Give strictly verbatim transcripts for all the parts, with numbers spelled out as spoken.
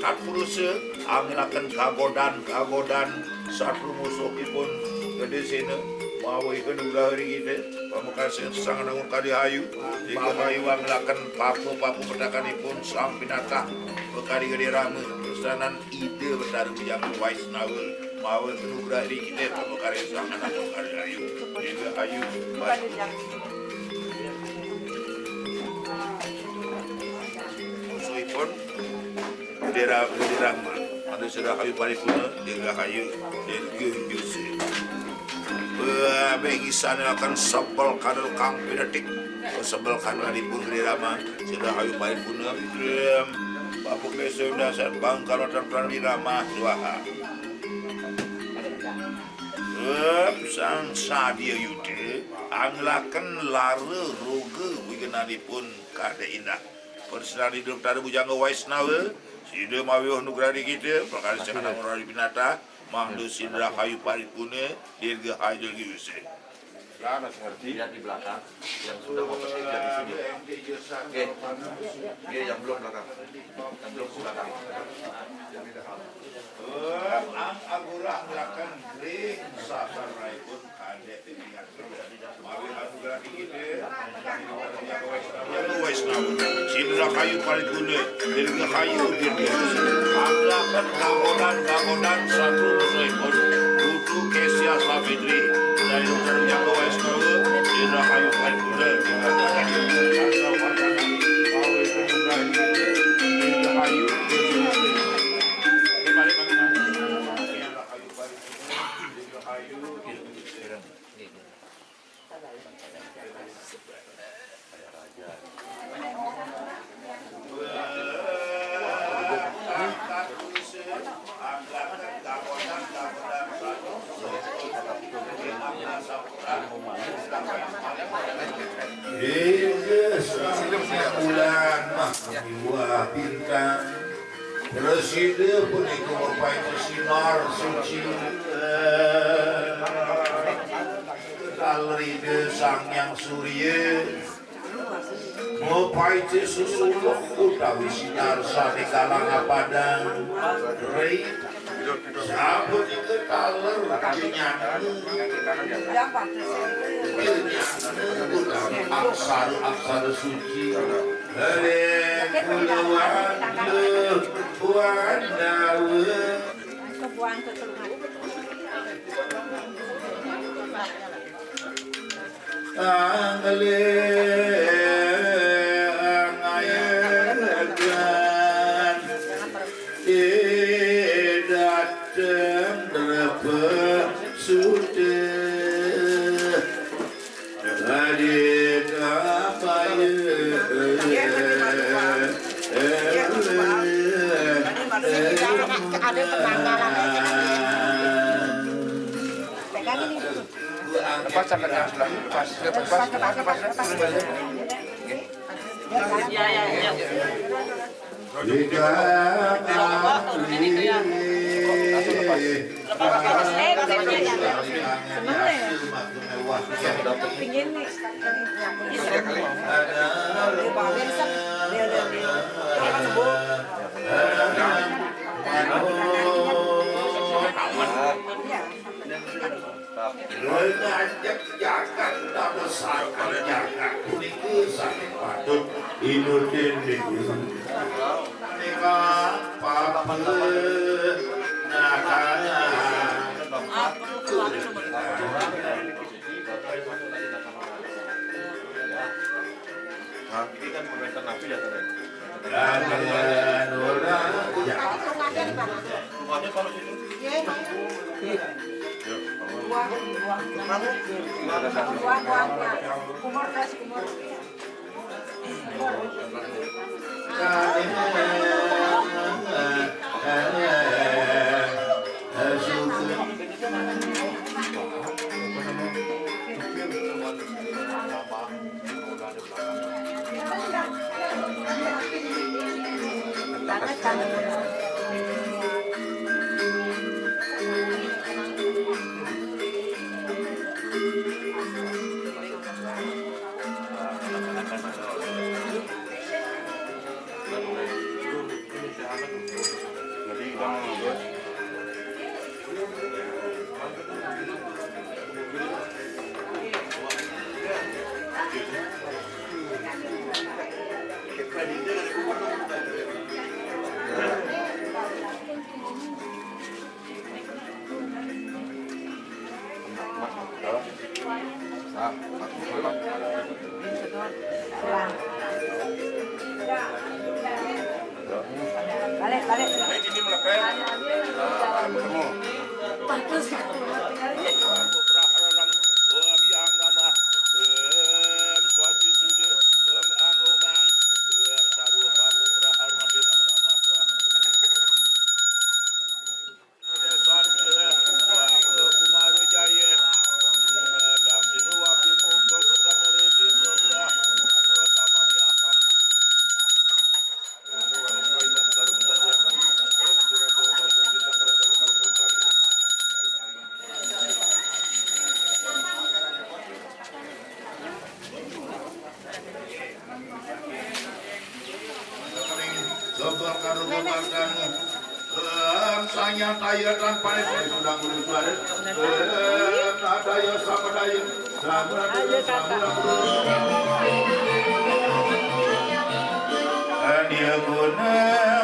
Purusa, anggelaken kagodan-kagodan satru musuhipun Gedé Séna, mawi kanugraha ri kita, pamekasing sang nangun kadi hayu, ri hayu anggelaken papa-papa petakanipun sang pinatah, pekari Gedé Rama, pesanan Ida Betara Bujang Waisnawa, mawi kanugraha ri kita, pamekasing sang nangun kadi hayu, ri hayu, musuhipun Gedé Ra-, Gedé Rama. Anu sira hayu paripurna, dirgahayu, dirgayusa. Wah, béngisan akan sebel kadal kang pinetik. Sebel kadalipun Gedé Rama, sira hayu paripurna. Papuk Desa Dasar Bangkal Watan Pran Wirama, swaha. Wah, sang sadia yuda, anggelaken lara roga wigenanipun Kadé Indah. Persinan Ida Betara Bujangga Waisnawa, sida mawiwuh nugraha ri kita, pamekasing sang nangun kadi pinatah, mangda sira hayu paripurna, dirgahayu dirgayusa. Biar di belakang, yang sudah mau petik biar di sini. Oke. Oke, yang belum belakang. Yang belum ke belakang. Ang agurah ngelaken ring sasaraipun Kadé Indah. Mawi anugerah kita. Waisnawa. Sira hayu paripurna, dirgahayu, dirgayusa. Anggelaken kagodan-kagodan satru musuhipun Putu Kesia Safitri. Dari Utara Jawa Waisnawa, sira hayu paripurna. Dirgahayu, dirgayusa. Inggih, sang bulan mah miwah bintang. Prasida punika mapaica sinar suci. Taler Ida Sang Hyang Surya. Mapaica sesuluh utawi sinar sané galang apadang. Ri Sapunika taler nyana. Nyana utawi aksara-aksara suci. Hare kulawarga Pandawa. Angling angayagan dateng drepesute. Adita paya. Ada penanggalan. Pegang ini. Lepas, lepas, lepas, lepas, lepas, lepas. Ya, ya, ya. Lepas, lepas, lepas. Seneng ya? Pingin nih. Aman. Ya. Ngajak jagat, damesaken jagat punika sané patut inudin niku. Menika papa. Nah, Hah? Ini kan pemesta napi ya, Tante? Dan dengan orang, ya. Rumahnya kalau situ? Iya. Buah, buah. Buah, buah, buah. Kumur, guys, kumur. Balik, balik. Bagus. Coba karo kembangkan. Em, saya tayatan panik sudah berusuara. Em, ada ya sama daya. Sama daya, sama daya. Dia guna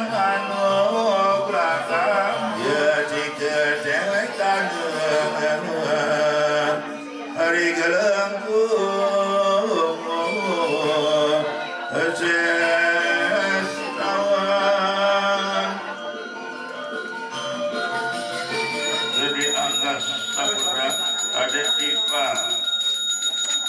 anu belakang, ya jika cewek tanu. Hari Gelengkung Sestawan. Jadi anggas saputra ada tipa.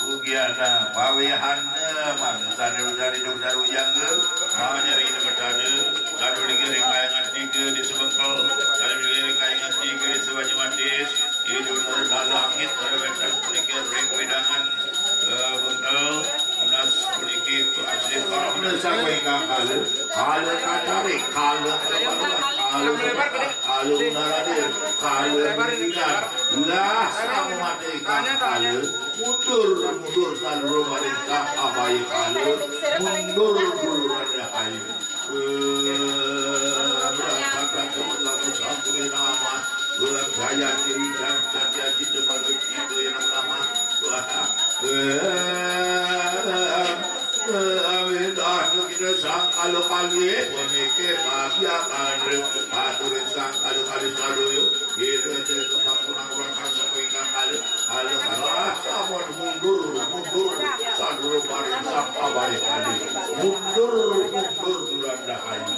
Ugiana pawihana man sanu dari dokter ujang ke. Mau nyari ini bertanda. Sanu lagi ring kayangan tiga di Sebengkel. Sanu lagi ring kayangan tiga di Sebanyu Matis. Idul lalangit, pada wetan puniki ring wedangan, eh, Bengkel, tunas puniki asli Pak. Sampun ingkang kala, kala kacari, kala kala, kala unaradir, kala minggiran. Lah, sampun ingkang kala, mundur, mundur, salurung maring sang abaya kala, mundur, mundur, rahayu. Berangkat lamun sampun nama. Bulan saya diri dan saja kita bagi kita yang nama. Amin. Dah kita sang kalau kali, puniki bahagia kali. Aturin sang kalau kali selalu. Kita kepakunan orang sang sampai kali. Halo, halo, sampun mundur, mundur, sadurung paring sapa bae kali. Mundur, mundur, Duranda Kayu.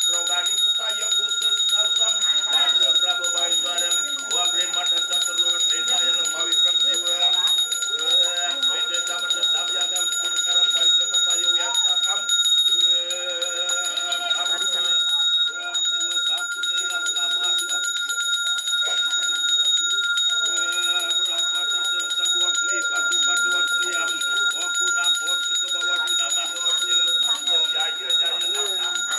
Rogani saya Gusti Kalsam, Chandra Prabu Baiswarem, Wagri Mata Catur Lurus Rina yang Pawitram Siwang. Eh, Wede Tamat Samyagang Sudakara Payu Payu Yang Pakam. Eh, Ampun. Wang Siwa sampun elang nama. Sabuang Sri Padu Paduan Siam. Ampun, ampun, suka bawa di nama. Jaya, jaya, nama.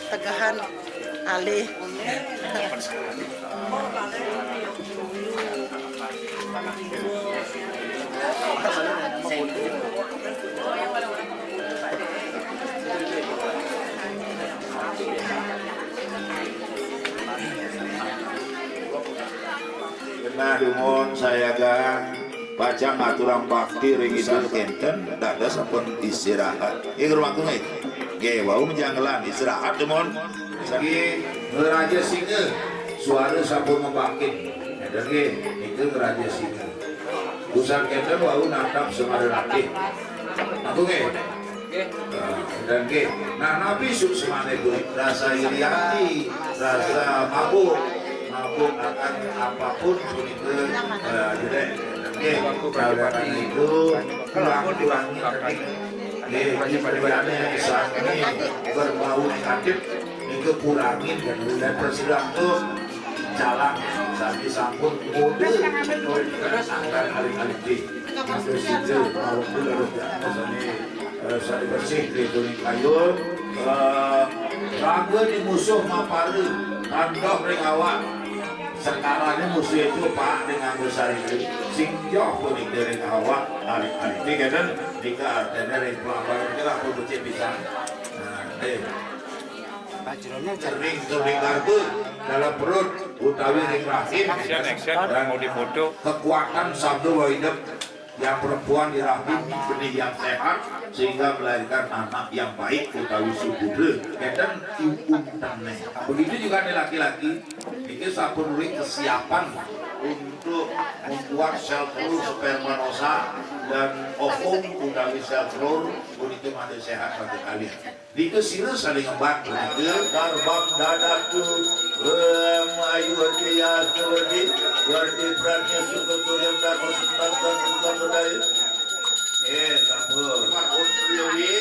Tegahan alih. Nah, dumun sayaga pacang ngaturang bakti ring Ida kenten, dados sampun istirahat. Nggih, Guru Mangku nggih. Nggih, wau menjanggelan istirahat, dumun. Nggih, Raja Singa, suara sampun mabangkit. Ngeten nggih, nika Raja Singa. Usan kenten wau natap semara ratih. Mangku nggih. Nah, dan nggih, nah, napi suksmane, Bu? Rasa iri ati, rasa mabuk, mabuk akan apapun punika, eh, jedek. Nggih, oleh karena itu, kurang-kurangi tadi. Nggih, bagi pada yang sami berbau negatif, nika kurangin, dan oleh persilang tu jalan, sami sampun mode, angkat alih-alih. Ada sida, walaupun ada jana sane, eh, sane bersih di dunia kayun, eh, raga di musuh mapara, tandoh ring awak. Sekarane musuh itu pak dengan besar itu. Sing joh punika ring awak, ari-ari kenten, nika artine ring pelambang nika lah becik pisan. Nah, eh. Ring, ring garba, dalam perut, utawi ring rahim. Action, action, mau difoto. Kekuatan sabda wau idep. Yang perempuan di rahim benih yang sehat sehingga melahirkan anak yang baik utawi suputra. Kenten iuntene. Begitu juga nih laki-laki, ini sampun muli kesiapan untuk membuat sel telur spermatosa dan ovum utawi sel telur punika mangda sehat pada kalian. Nika sira saling ngemban punika. Darbam dadatu, em, ayu hati ya suwedi, wardi pranya suka turyam datu sentang dan bukan berdaya. Eh, sampun. Pak Om Priyowi,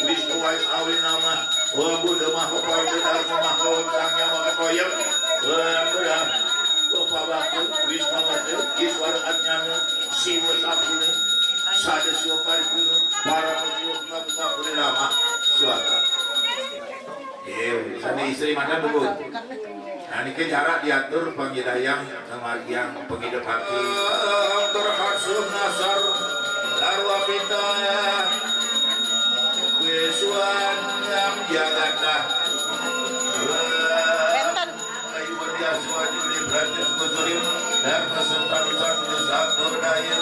Wisnu Wais Awi Nama, Om Buddha Maha Praja Dharma Maha Om Sangya Maha Toyam, Om Buddha, Bapak Bakti, Wisnu Wati, Iswara Adnyana, Siwa Sampuni, Sada Siwa Paripurna, Parama Siwa Purnama Sampuni Nama, Swata. Eh, sami istri manten dulu. Nah, niki jarak diatur pangidayang sama yang pengidep hati. Berhasil nasar darwa pita. Wiswan yang jagata. Ayu Wadia Suwaju di Prancis Kusurim dan peserta Nusa Dua Sabda Daya.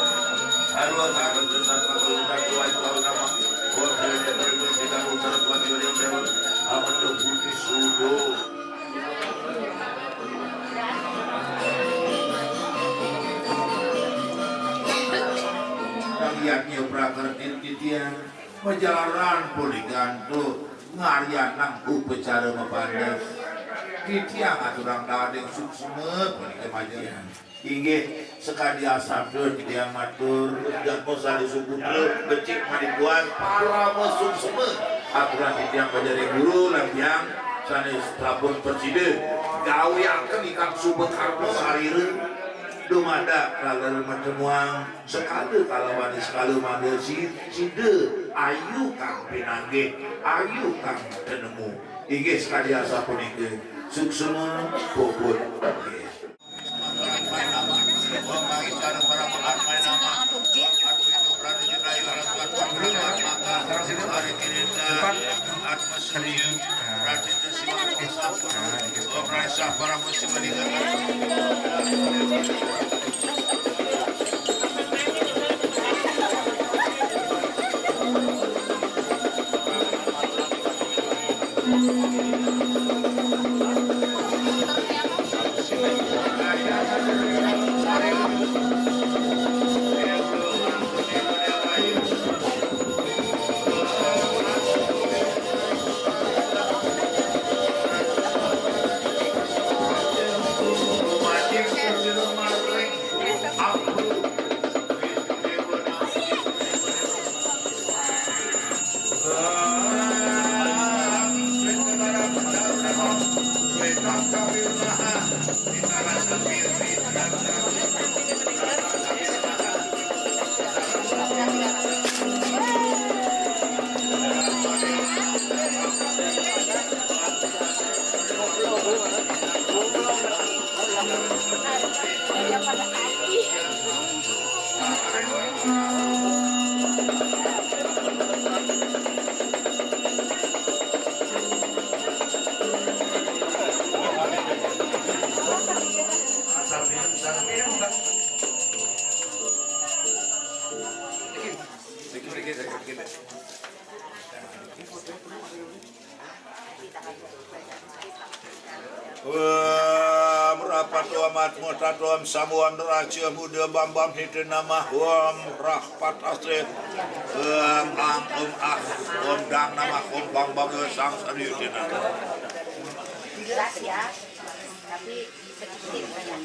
Arwah Kang Sunan Kang Sunan Tuan Tuan Nama. Buat saya dari Sika Putar Tuan Yuri Dewa. Amat Budi Sudo. Rakyatnya prakertin titiang. Majalaran punika antuk ngaryanang upacara mapandes. Titiang aturang dadeng suksma punika majian. Inggih, sakadi asabda titiang matur, jatma sari suputra, becik madipuas, parama suksma. Aturan titiang bajari guru lan tiang sane sampun prasida gaweaken ingkang suba karma sarira. Dumadak raga matemuang sekala kalawan sekala mangda si-, sida ayu kang pinanggih, ayu kang tenemu. Inggih sakadi asapunika. Suksma puput. Inggih. Om rapat om atmo tatom samuam raja muda bambam hite namah om rahpat asih. Om ang om ah om dang namah om bambam sang saryu hite namah. Jelas ya, tapi sedikit banyak.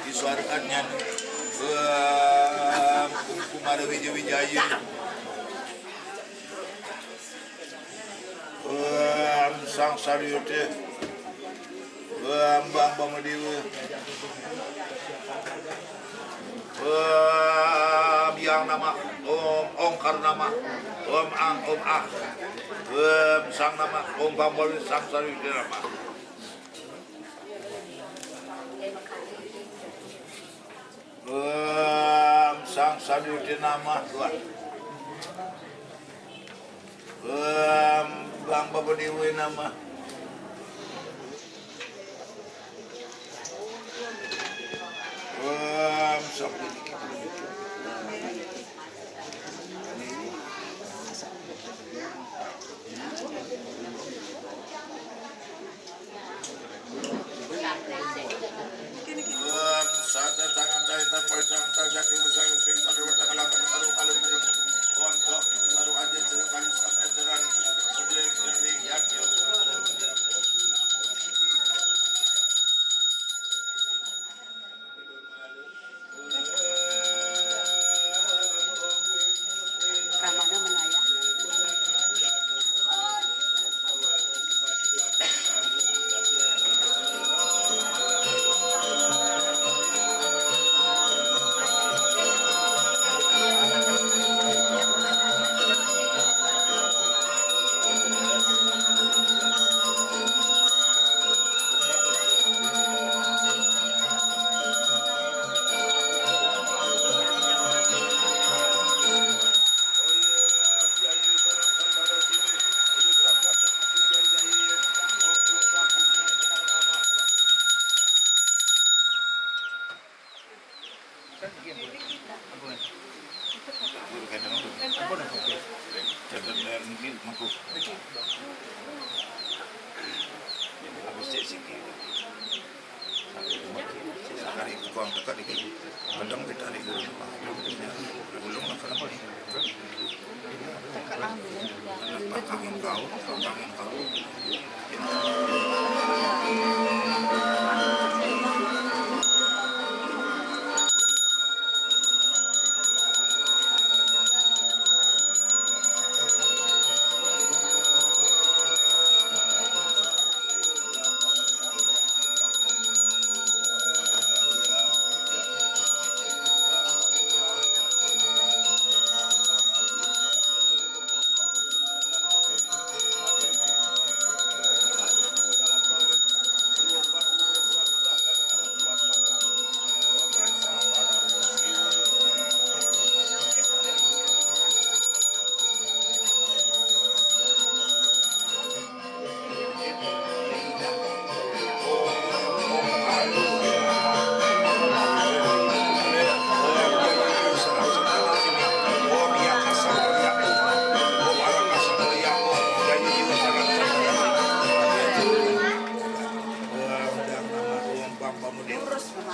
Di suaraannya om kumara wija wijaya. Om sang saryu hite. Om bambam dewa. Om yang namah. Om ongkar namah. Om ang om ah. Om sang namah. Om bambam sang saryu hite namah. Om sang saryu hite namah. Om bambam dewa namah. Om sang Tarik kuang dekat dikit. Kadang kita tarik dulu. Belum lah, kenapa ni? Tangan kau, tangan kau.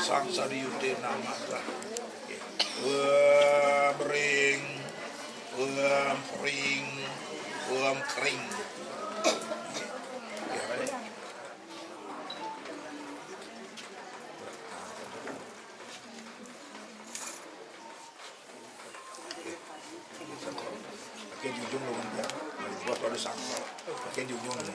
Sang saryu hite namah. Wah, bring. Uam ring, uam kring. Ya, balik. Oke, jujung lu kan, ya. Buat pada sangkal. Oke, jujung lu.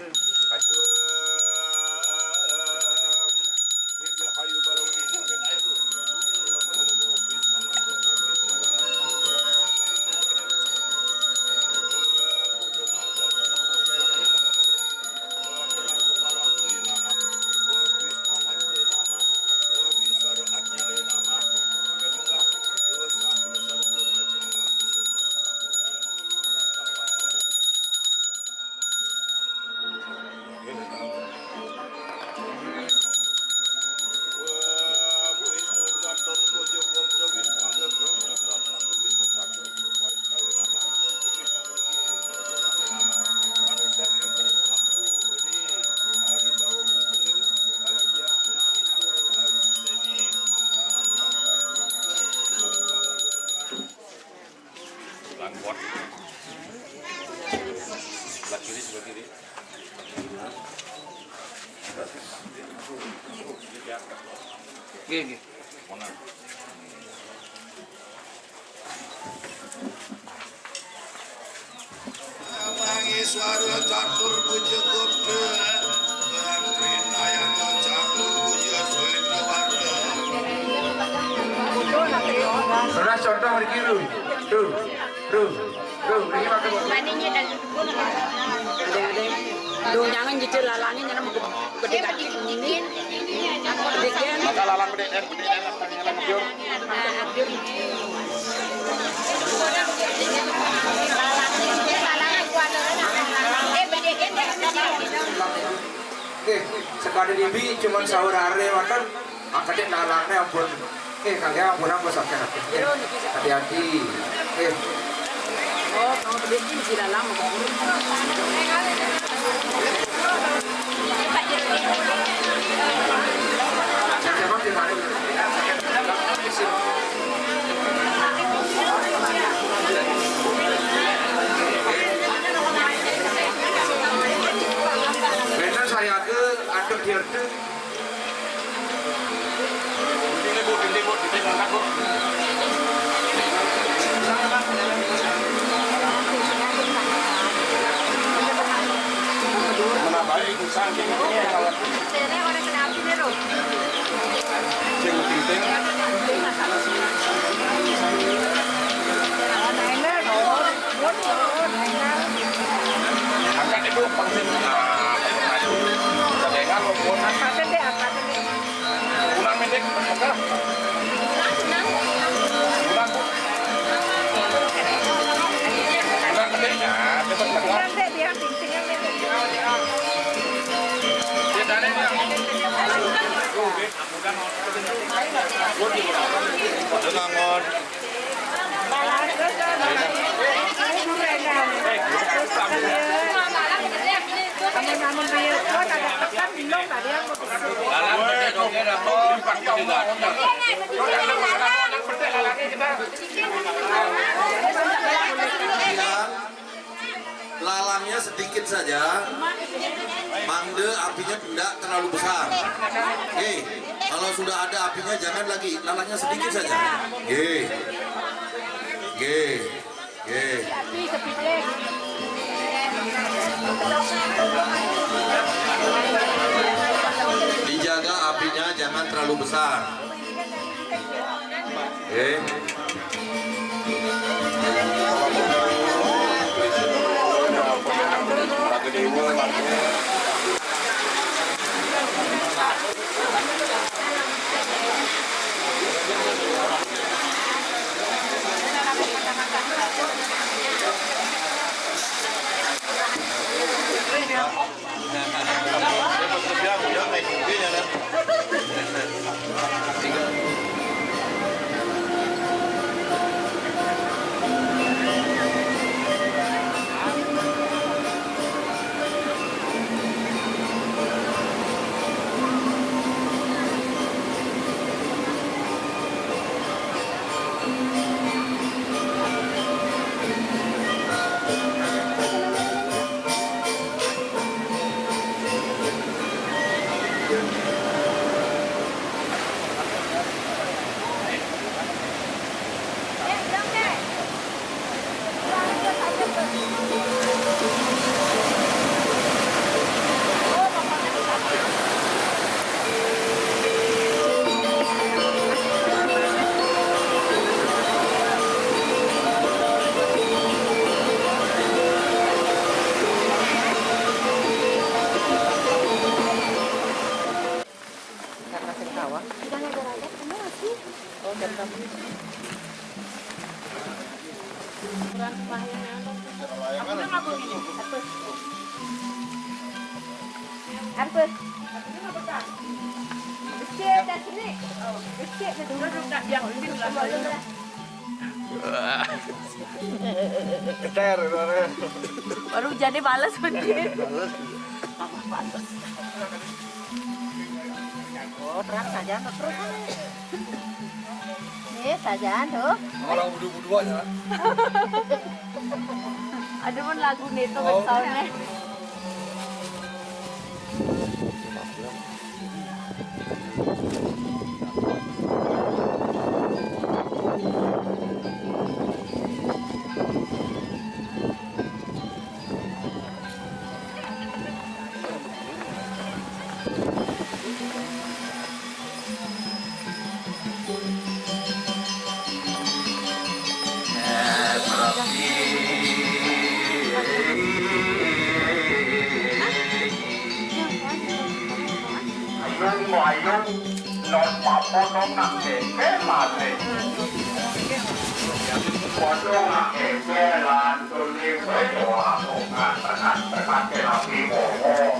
Sebelah kiri, sebelah kiri. Nggih, nggih. Mangis suara catur puja gopda. Bangkrinayana catur puja sweta warna. Terus contoh mriki lho. Tuh, tuh, tuh, mriki makan. Ada, ada. Duh, jangan gitu lalangnya, jangan mau gede kaki ini. Maka lalang gede, eh, gede, eh, lalang gede. Oke, sekali dibi cuman sahur hari makan, angkat lalangnya ampun. Eh, kalian ampun apa sakit hati. Hati-hati. Eh. Oh, kamu beli di dalam. Bener saya ke aduk di aduk. Ini, Bu, ini, Bu, ini angkat, Bu. Mana baik, saking ini, kawan. Sini, orang kena api nih, loh. Sing penting. Angkat itu penting. Nah, sedengan maupun. Angkat deh, angkat deh. Pulang, Mendik. Pulang, Bu. Pulang, Mendik. Ya, cepat, cepat. Pulang deh, biar penting, Mendik. Ya, dari dia. Lalangnya sedikit saja. Mangde apinya tidak terlalu besar. Oke, kalau sudah ada apinya jangan lagi, lalangnya sedikit saja. Oke. Oke. Oke. Dijaga apinya jangan terlalu besar. Oke. Karena sing kawah. Udah ngajar aja, kamu masih. Oh, tetap. Kurang sembahyang yang nonton. Aku udah ngabul ini. Apa? Apa? Besi aja sini. Besi aja dulu. Udah, udah, yang ini udah. Keter, udah. Baru jadi balas bener. Oh, terang saja, terus. Eh, sajaan tuh. Orang budu-budu aja. Ada pun lagu nih tuh, oh, backsoundnya. Ayung, ayung, non papo, non nak keke mate. Podo nak keke, lan tuli kowe doa, tekan, tekan, tekan, kelapi bohong.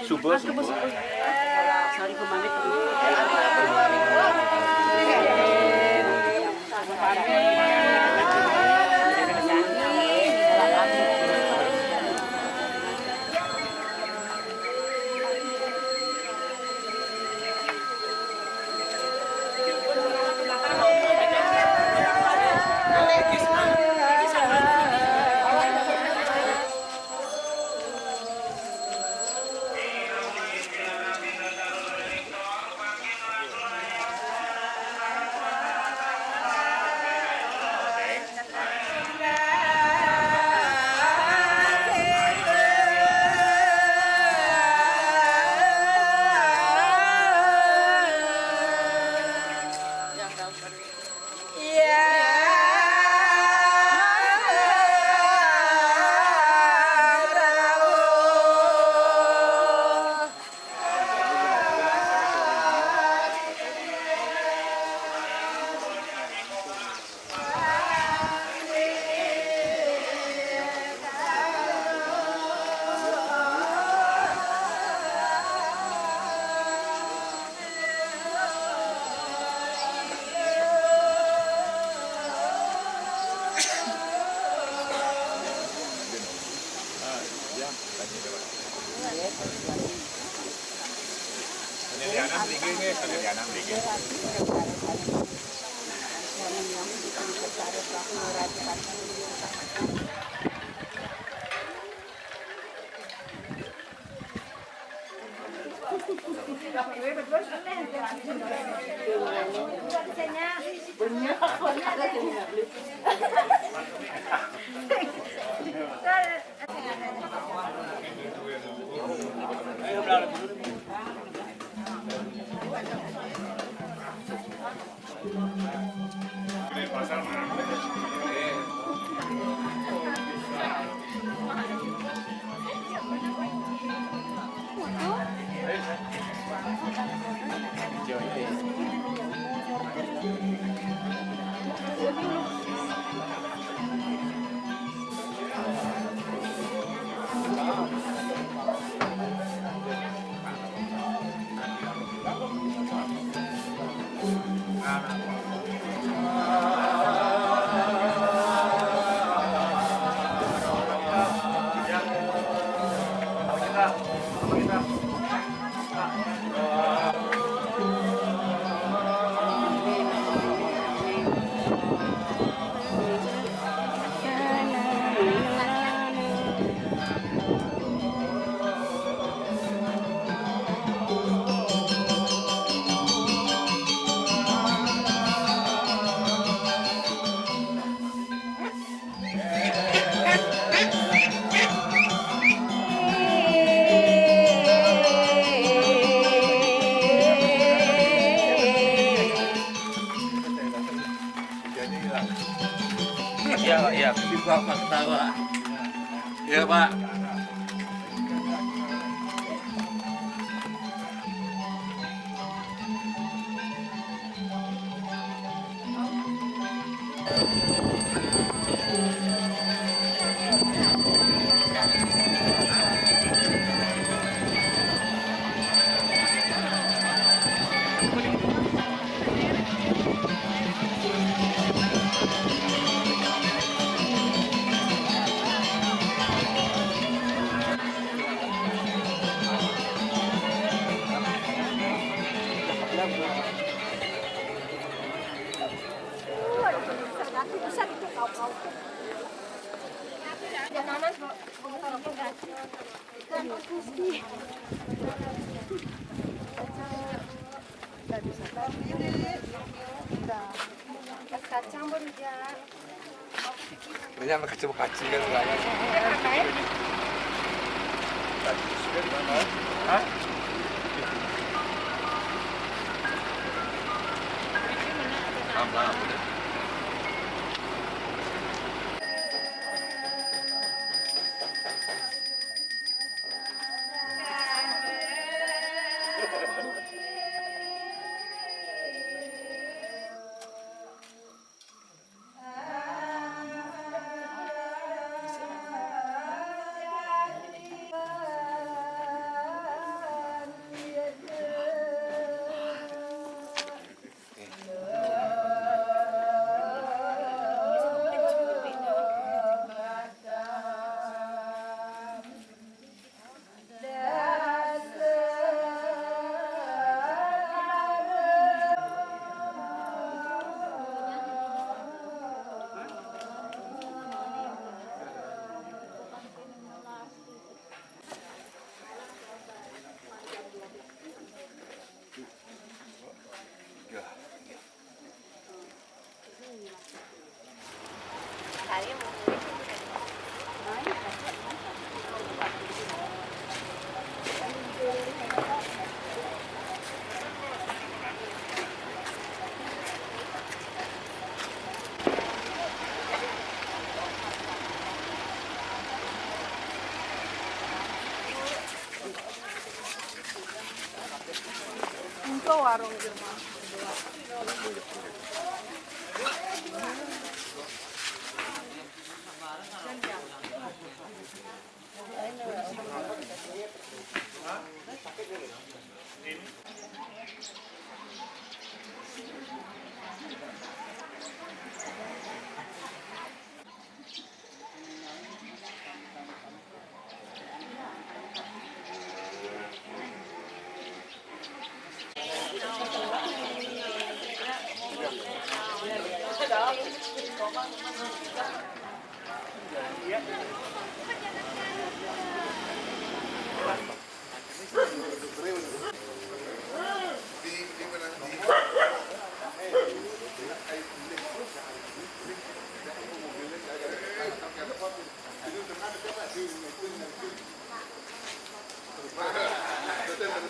Subuh, subuh. Iya, Pak, iya. Bapak ketawa. Iya, Pak. Kacang baru, Jak. Ini yang kecil-kecil kan, Bang. Hah? Tambah. Engkau warung Jerman.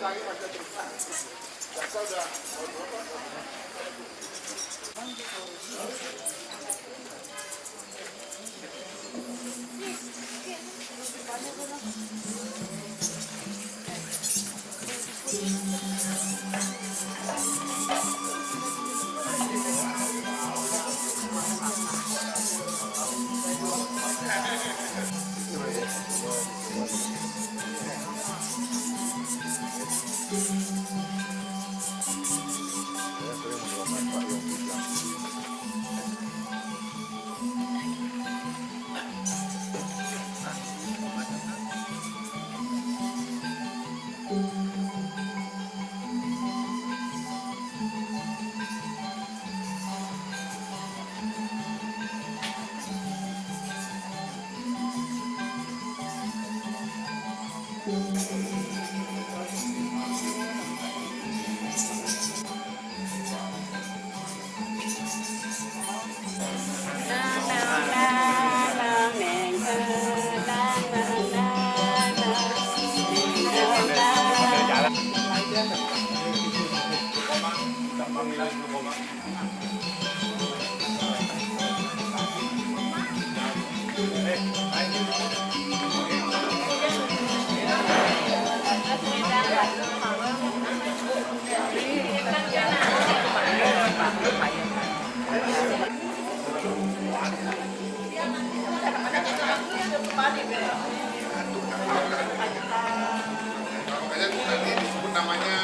Makanya tadi disebut namanya.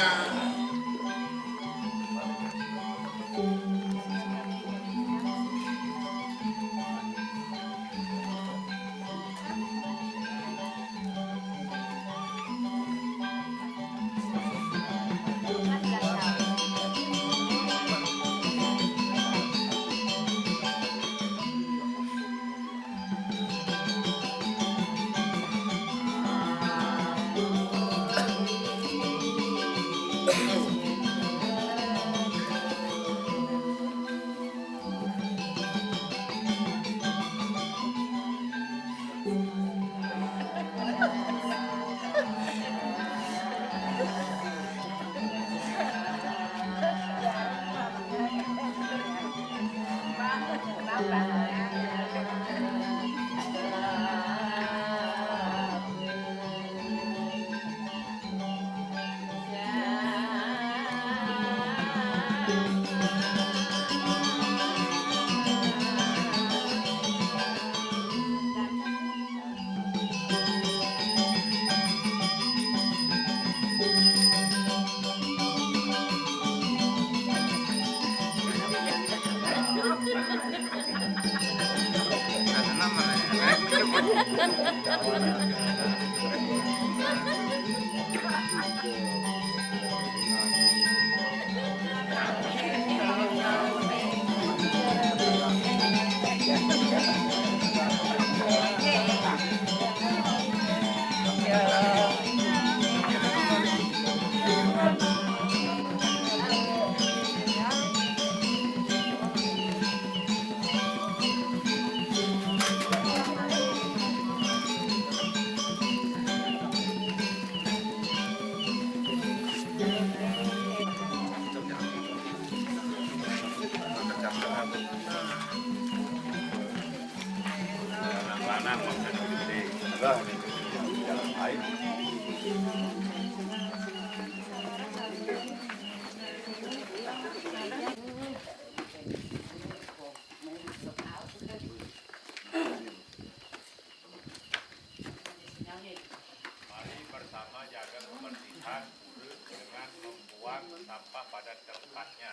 Mari bersama jaga kebersihan pura dengan membuang sampah pada tempatnya.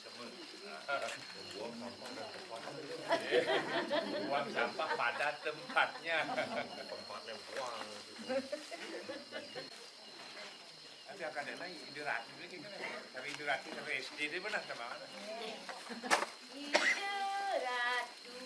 Semua. Buang sampah pada tempatnya. Buang sampah pada tempatnya. Tempatnya buang. Tapi akan ada lagi Ibu Ratu lagi kan. Tapi Ibu Ratu sampai S D dia pernah sama mana? Ibu Ratu.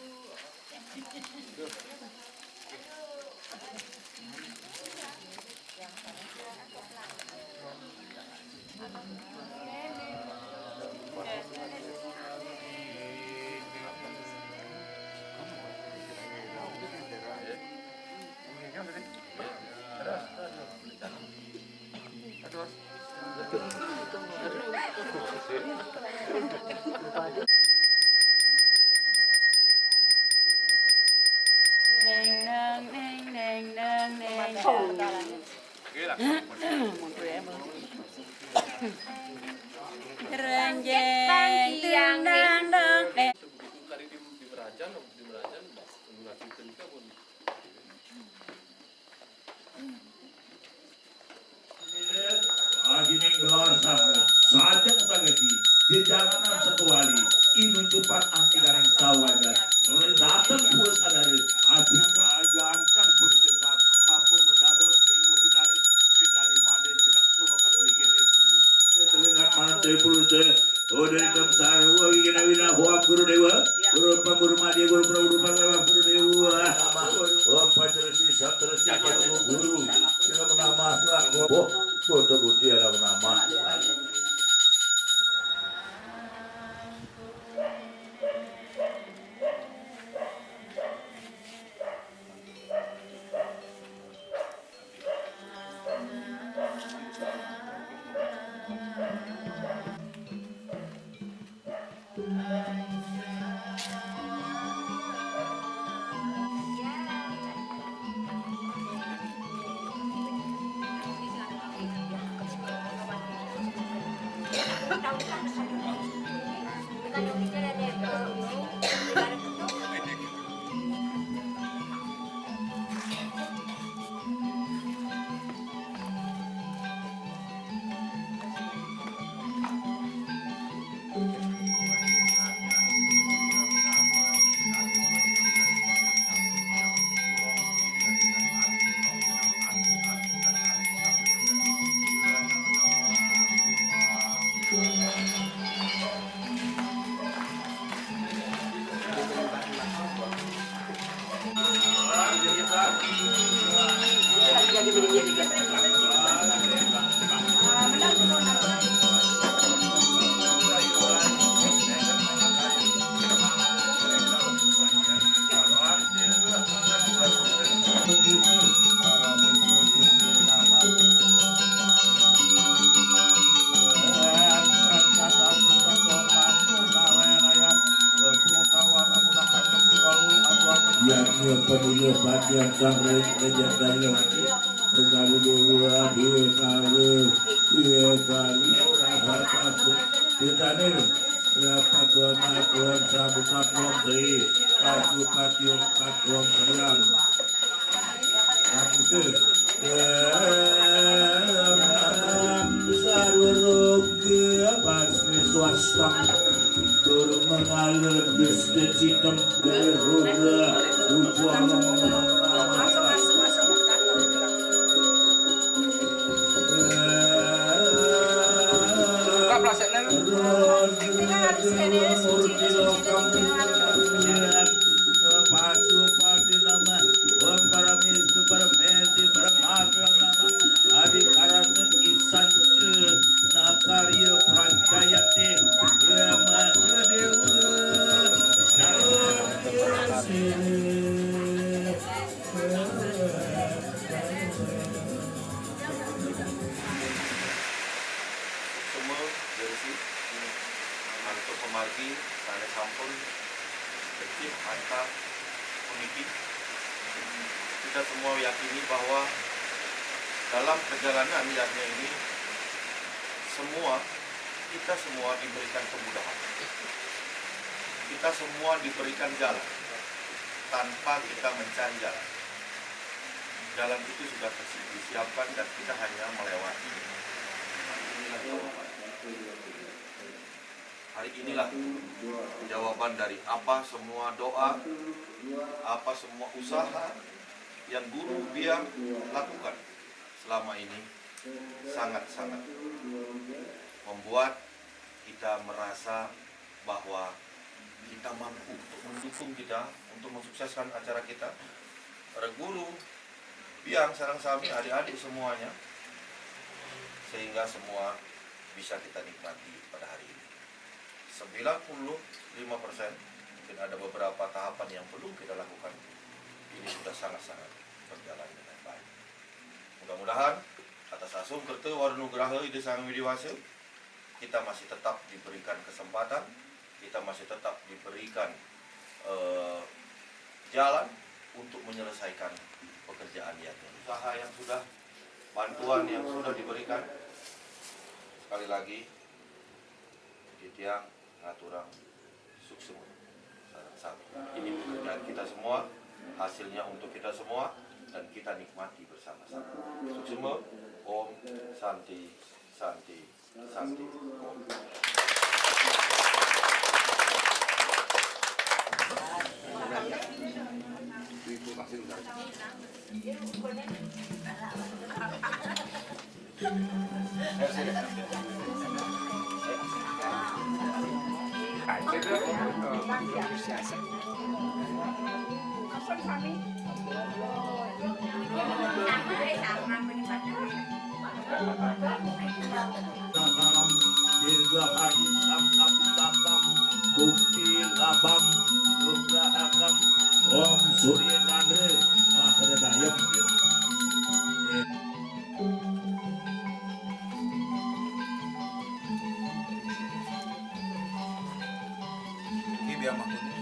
Terus, terus. Renjeng tendang dong, eh. Ajining gelar sang sajeng sageti, jejanganan sakewali, inuncupan angkidaning sawajan, dateng puas sadare, aji ajanten punika sampun mendados dewa pitara, pitari made jenek sumakan melinggih ring guru. Telingat manah tepuluh. Udah ikam sarwa wigina wina hoam guru dewa, guru panguru madya, guru panguru panguru guru dewa. Om pacaresi satresi guru, guru. Sila menamah selaku. Oh, foto bukti ada menamah. Yadnya penuh batian sang rejak daya Regalu dewa, dewa kala, dewa kali, rahatas, titane, rapat tuan, tuan, sabu, satwam, sri, pasu, patium, patwam, sriam. Sarwa roga basmi swastam, tur mangala dusta citem, rura ujwang. Buka plastiknya. Pasupati namah, Om Parameswar Paramesi Paramatung namah, Adi Karana Isanca Nakarya Prajayati Brahma Dewa Sarwa. Semua jersi antuk pemargi sane sampun becik antar puniki. Kita semua yakini bahwa dalam perjalanan yadnya ini, semua, kita semua diberikan kemudahan. Kita semua diberikan jalan tanpa kita mencari jalan. Jalan itu sudah tersi-, disiapkan dan kita hanya melewati. Hari inilah jawaban dari apa semua doa, apa semua usaha yang Guru Biang lakukan selama ini sangat-sangat membuat kita merasa bahwa kita mampu untuk mendukung kita, untuk mensukseskan acara kita. Para guru, Biang, sareng sami, adik-adik semuanya, sehingga semua bisa kita nikmati pada hari ini. Sembilan puluh lima persen, mungkin ada beberapa tahapan yang belum kita lakukan. Ini sudah sangat-sangat berjalan dengan baik. Mudah-mudahan atas asung kerta wara nugraha Ida Sang Widi Wasa, kita masih tetap diberikan kesempatan, kita masih tetap diberikan, eh, jalan untuk menyelesaikan pekerjaan. Usaha yang sudah, bantuan yang sudah diberikan, sekali lagi, titiang ngaturang suksma. Sareng sami. Ini pekerjaan kita semua, hasilnya untuk kita semua, dan kita nikmati bersama-sama. Suksma, Om Santi, Santi, Santi, Om. Dirgahang sang api satam, bukti labang nugrahakan. Om Surya Candra, Maha Dayang. Ini biar maksudnya.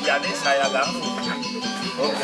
Jadi saya ganggu. Oke,